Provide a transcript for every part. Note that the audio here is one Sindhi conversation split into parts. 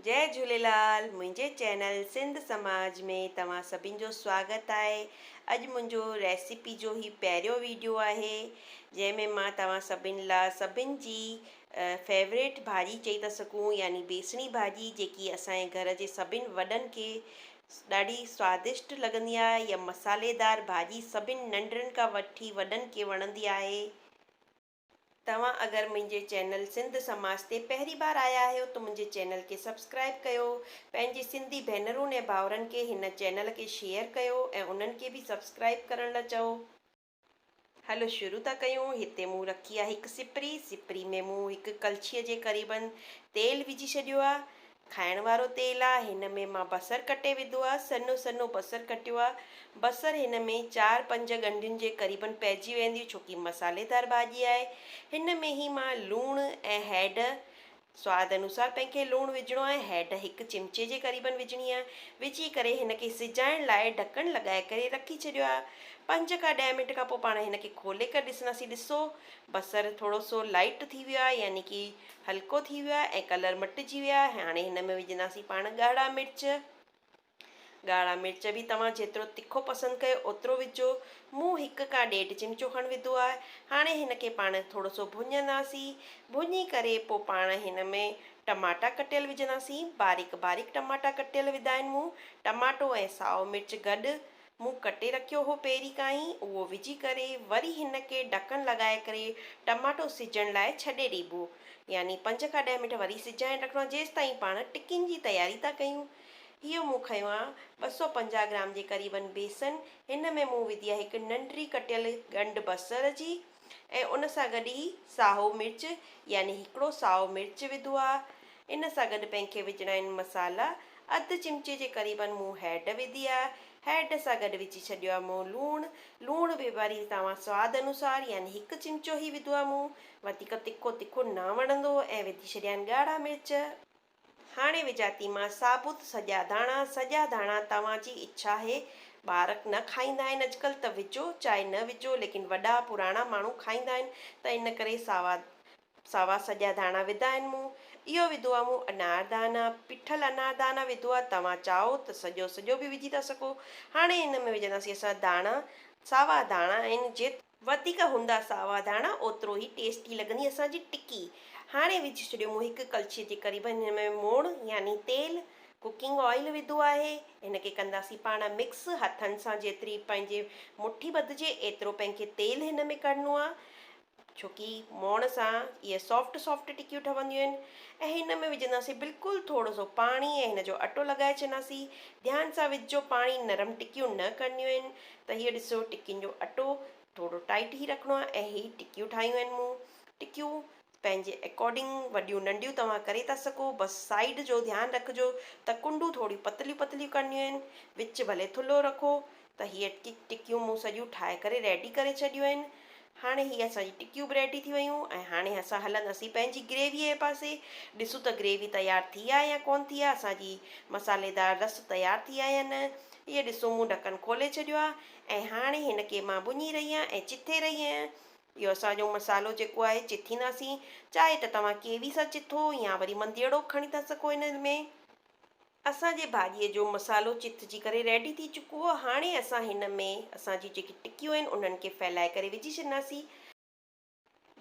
جئي جهوليلال منهنجي چينل سنڌ سماج ۾ توهان سڀن جو سواگت آهي اڄ منهنجو ريسيپي جو هي پهريون ويڊيو آهي جنهن ۾ مان توهان سڀن لا سڀن جي فيوريٽ ڀاڄي چئي ٿا سگهون يعني بيسڻي ڀاڄي جيڪي اسان جي گهر جي سڀن وڏن کي ڏاڍي سوادشٽ لڳندي آهي يا مصالحيدار ڀاڄي سڀن ننڍڙن کان وٺي وڏن کي وڻندي آهي. توهان اگر منهنجي چينل سنڌ سماج تي پهرين بار آيا آهيو ته منهنجي چينل کي سبسڪرائب ڪيو، پنهنجي سنڌي ڀينرون ۽ ڀائرن کي هن چينل کي شيئر ڪيو ۽ انهن کي به سبسڪرائب ڪرڻ لا چئو. هلو شروع ٿا ڪيون، هتي مون رکي آهي هڪ سپري، سپري ۾ مون هڪ ڪلڇيء جي قريبن تيل وجهي ڇڏيو آهي، کائڻ وارو تيل آ، هن ۾ مان بصر ڪٽي وڌو آ، سنهو سنهو بصر ڪٽيو آ، بصر هن ۾ چار پنج ڳنڍين جي قريبن پئجي وينديون ڇو ڪي مصالحيدار ڀاڄي آهي، هن ۾ هي مان لوڻ ۽ هيڊ سواد انوسار پنهن کي لوڻ وجهڻو آهي، هيڊ هڪ چمچي جي قريبن وجهڻي آ، وجهي ڪري هن کي سجائڻ لاء ڍڪڻ لڳائي ڪري رکي ڇڏيو آ، پنج کان ڏهه منٽ کان پوء پاڻ هن کي کولي ڪري ڏسنداسين ڏسو بصر ٿورو سو لائيٽ ٿي ويو آهي يعني ڪي هلڪو ٿي ويو آهي ۽ ڪلر مٽجي ويو آهي هاڻي هن ۾ وجهنداسين پاڻ ڳاڙها مرچ. ڳاڙها مرچ به توهان جيترو تکو پسند ڪيو اوترو وجهو. مون هڪ کان ڏيڍ چمچو کن وڌو آهي. هاڻي هن کي پاڻ ٿورو سو ڀڃنداسين. ڀڃي ڪري پوء پاڻ هن ۾ ٽماٽا ڪٽيل وجهنداسين. باريڪ باريڪ ٽماٽا ڪٽيل وڌا آهن مون. ٽماٽو ۽ سائو مرچ گڏ مون ڪٽي رکيو هو پهرين کان ئي، اهو وجهي ڪري وري هن کي ڍڪڻ لڳائي ڪري ٽماٽو سجڻ لاء ڇڏي ڏيبو يعني پنج کان ڏهه منٽ وري سجائڻ رکڻو آهي جيستائين پاڻ ٽڪين جي تياري ٿا ڪيون. هيء مون کنيو آهي 250 گرام جي قريبن بيسن، هن ۾ مون وڌي آهي هڪ ننڍڙي ڪٽيل ڳنڍ بصر جي ۽ ان سان گڏ ئي سائو مرچ يعني هڪڙو سائو مرچ وڌو آهي ان سان گڏ پنهن کي وجهڻا آهن مصالحا، اڌ چمچي جي قريبن مون هيڊ وڌي آهي، هيڊ سان گڏ وجهي ڇڏيو آهي مون لوڻ، لوڻ به وري توهان سواد انوسار يعني هڪ چمچو ئي وڌو آهي مون، وڌيڪ تکو تکو نه وڻندو ۽ وجهي ڇڏيا آهن ڳاڙها مرچ. هاڻي وجهان ٿي مان ثابت سڄا ڌاڻا، سڄا ڌاڻا توهان جي اڇا آهي، ٻار نه کائيندا آهن اڄڪلهه ته وجهو چاهي نه وجهو ليڪن وڏا پراڻا ماڻهو کائيندا آهن ته ان ڪري ساوا ساوا سڄا ڌاڻا وڌا آهن مون. اهو وڌو آهي مون انار دانا، پٺل انار دانا وڌو آهي، توهان چاهو ته سڄو سڄو به وجهي ٿا سگهو. هاڻي هن ۾ وجهنداسين اسان ڌاڻا، ساوا ڌاڻا آهن، جيترا وڌيڪ هوندا ساوا ڌاڻا اوترو ئي ٽيسٽي لڳندي اسان جي ٽڪي. هاڻي وجهي ڇڏيو مون هڪ ڪلڇي جي قريبن هن ۾ موڻ يعني تيل، ڪوڪنگ آئل وڌو آهي. هن کي ڪنداسين پاڻ مڪس هٿن سان جيتري پنهنجي مٺي ٻڌجي ايترو پنهن کي تيل هن ۾ ڪرڻو آهي. ڇو ڪي موڻ سان اهي سافٽ سافٽ ٽڪيون ٺهنديون آهن ۽ هن ۾ وجهنداسين بلڪل ٿورو سو پاڻي ۽ هن جو اٽو لڳائي ڇڏنداسين ڌيان سان وجهجو پاڻي نرم ٽڪيون نه ڪرڻيون آهن ته هيء ڏسو ٽڪين جو اٽو ٿورو ٽائيٽ ئي رکڻو آهي ۽ هي ٽڪيون ٺاهيون آهن مون ٽڪيون پنهنجي اڪارڊنگ وڏيون ننڍيون توهان ڪري ٿا سگهو بس سائيڊ جو ڌيان رکجو ته ڪنڊون ٿوريون پتليون پتليون ڪرڻيون آهن وچ ڀلي ٿلهو رکو ته هيء ٽڪيون مون سڄيون ٺاهي ڪري ريڊي ڪري ڇڏيون آهن. هاڻي هي اسان جي ٽڪيون به ريڊي ٿي ويون ۽ هاڻي اسان هلنداسين پنهنجي گريويء جي پاسي. ڏسون ته گريوي تيار ٿي آهي يا ڪونه ٿي آهي، اسان جي مصالحيدار رس تيار ٿي آهي يا نه. هيء ڏسو مون ڍڪڻ کولي ڇڏيو آهي ۽ هاڻي هن کي مان ڀڃي رهي آهيان ۽ چٿي رهي آهيان. اهو اسان جو مصالحو جيڪو آهي چٿينداسين. چاهي ته توهان ڪيوي سان چٿو يا وري منڌيئڙو به کڻي ٿا سگهو هن ۾. اسان جي ڀاڄيء جو مصالحو چٿجي ڪري ريڊي ٿي چڪو هو. هاڻي اسان هن ۾ اسان جون جيڪي ٽڪيون آهن انهن کي ڦهلائي ڪري وجهي ڇڏنداسين.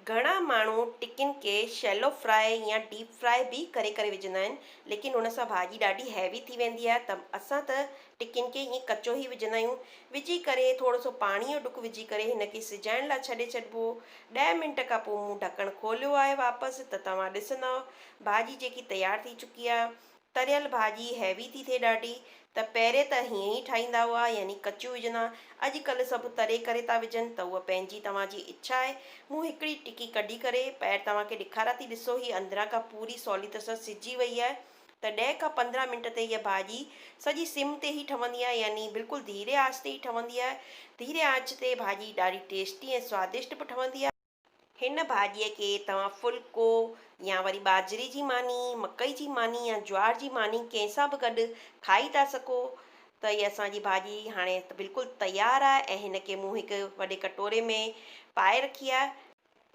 گهڻا ماڻهو ٽڪين کي شيلو فرائي يا ڊيپ فرائي به ڪري ڪري وجهندا آهن ليڪن ان سان ڀاڄي ڏاڍي هيوي ٿي ويندي آهي ته اسان ته ٽڪين کي ائين ڪچو ئي وجهندا آهيون. وجهي ڪري ٿورو سو پاڻي جو ڍڪ وجهي ڪري هن کي سجائڻ لاء ڇڏي ڇڏبو. ڏهه منٽ کان پوء مون ڍڪڻ کوليو آهي واپس ته توهان ڏسندؤ ڀاڄي جيڪي تيار ٿي چڪي آهي. تريل ڀاڄي هيوي ٿي ٿئي ڏاڍي ته پهرين ته هيئن ئي ٺاهيندا هئا يعني ڪچيون وجهندا اڄ ڪلهه سڀ تري ڪري ٿا وجهن ته اها پنهنجي توهان جي اڇا آهي مون هڪڙي ٽڪي ڪڍي ڪري پهر توهان کي ڏيکاريان ٿي ڏسو هي اندران کان پوري سولي طرح سان سجي وئي آهي ته ڏهه کان 15 منٽ تي هيء ڀاڄي سڄي سم تي ئي ٺهندي آهي يعني بلڪل ڌيري آنچ تي ئي ٺهندي آهي ڌيري آنچ تي ڀاڄي ڏاڍي ٽيسٽي ۽ سوادشٽ به ٺهندي آهي. هن ڀاڄيء کي توهان ڦلڪو يا وري ٻاجهري جي ماني، مڪئي جي ماني يا جوار جي ماني ڪنهن سان به گڏ کائي ٿا سگهو. ته هيء اسان جي ڀاڄي هاڻي بلڪل تيار آهي ۽ هن کي مون هڪ وڏي ڪٽوري ۾ پائي رکي آهي.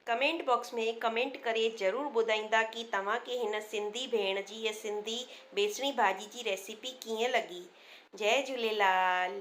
ڪمينٽ باڪس ۾ ڪمينٽ ڪري ضرور ٻڌائيندا ڪي توهان کي هن سنڌي ڀيڻ جي يا سنڌي بيسڻي ڀاڄي جي ريسيپي ڪيئن لڳي. جئي جهوليلال.